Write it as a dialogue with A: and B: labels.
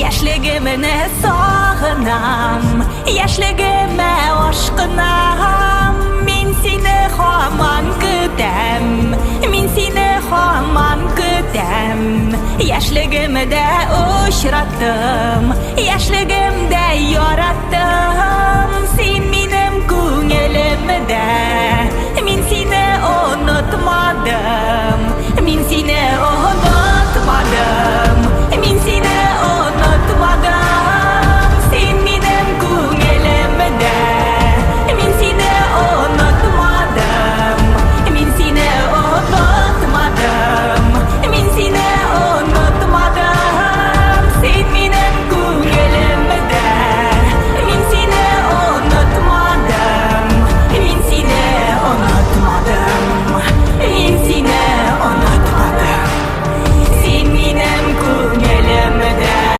A: Яшьлегемне сагынам, яшьлегемә ашкынам. Мин сине һаман көтәм, мин сине һаман көтәм. Яшьлегемдә очраттым.